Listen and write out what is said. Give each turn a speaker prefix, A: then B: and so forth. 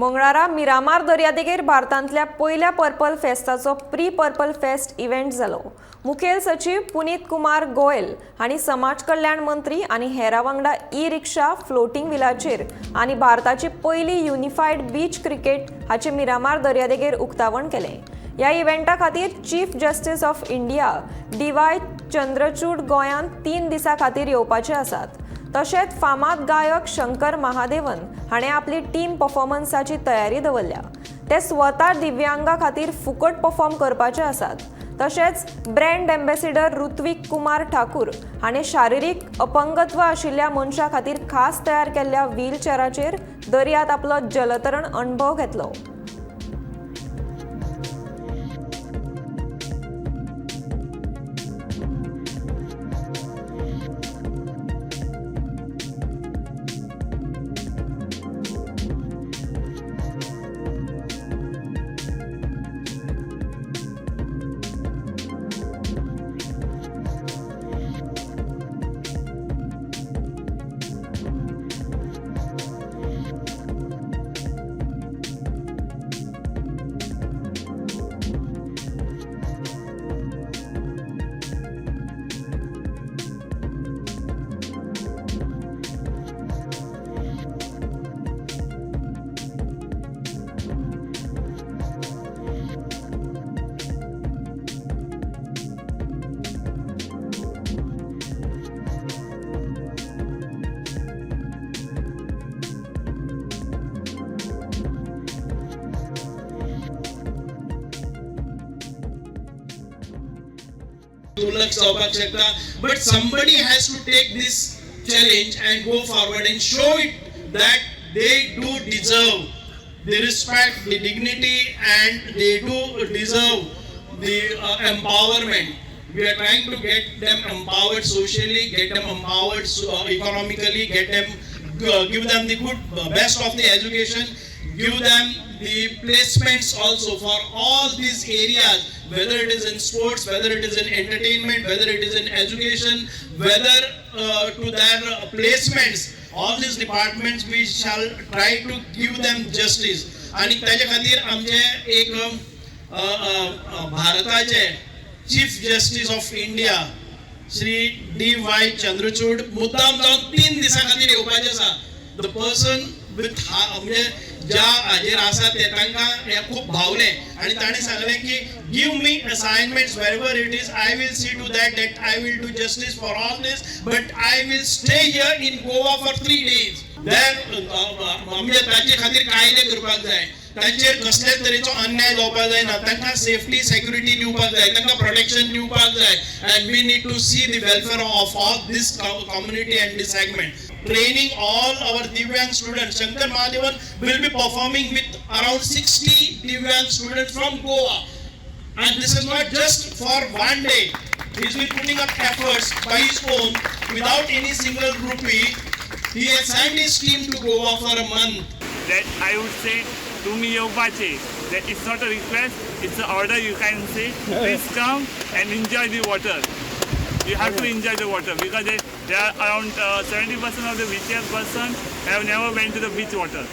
A: मंगळारा मिरामार दर्यादेगेर भारतांतल्या पयल्या पर्पल फेस्ताचो प्री पर्पल फेस्ट इव्हेंट जालो. मुखेल सचीव पुनीत कुमार गोयल हांणी समाज कल्याण मंत्री आनी हेरां वांगडा ई रिक्षा फ्लोटींग व्हिलाचेर आनी भारताची पयली युनिफायड बीच क्रिकेट हाचें मिरामार दर्यादेगेर उक्तावण केलें. ह्या इव्हेंटा खातीर chief justice of India D Y Chandrachud गोंयांत 3 दिसां खातीर येवपाचे आसात. तशेंच फामाद गायक शंकर महादेवन हाणें आपली टीम परफॉर्मन्साची तयारी दवरल्या. ते स्वता दिव्यांगा खातीर फुकट परफॉर्म करपाचे आसात. तशेंच ब्रँड एम्बेसिडर ऋत्विक कुमार ठाकूर हाणें शारिरीक अपंगत्व आशिल्ल्या मनशां खातीर खास तयार केल्ल्या व्हीलचॅराचेर दर्यांत आपलो जलतरण अणभव घेतलो.
B: दुर्लक्ष जावपाक शकता, but somebody has to take this challenge and go forward and show it that they do deserve the respect, the dignity, and they do deserve the empowerment. We are trying to get them empowered socially, get them empowered economically, get them, give them the good, best of the education, give them the placements also for all these areas, whether it is in sports, whether it is in entertainment, whether it is in education, whether to their placements, all these departments we shall try to give them justice. आणि ताजे खातीर आमचे एक भारताचे chief justice of India Shri D Y. Chandrachud मुद्दाम जावन 3 दिसां खातीर येवपाचे आसा. The person with म्हणजे ज्या हाजेर आसा ते तांकां हें खूब भावलें आनी ताणें सांगलें की give me assignments wherever it is, I will see to that that I will do justice for all this, but I will stay here in Goa for 3 days. Then म्हणजे ताचे खातीर कायदे करपाक जाय, तांचेर कसल्याच तरेचो अन्याय जावपाक जायना, तांकां सेफ्टी सेक्युरिटी दिवपाक जाय, तांकां प्रोटेक्शन दिवपाक जाय. And we need to see the welfare of all this community and this segment. Training all our Divyang students. Shankar Mahadevan will be performing with around 60 Divyang students from Goa. And this is not just for one day. He's been putting up efforts by his own without any single rupee. He has sent his team to Goa for a month.
C: That I would say to me येवपाचे. That it's not a request, it's an order, you can say. Please come and enjoy the water. You have to enjoy the water because there are around 70% of the wheelchair person have never went to the beach water.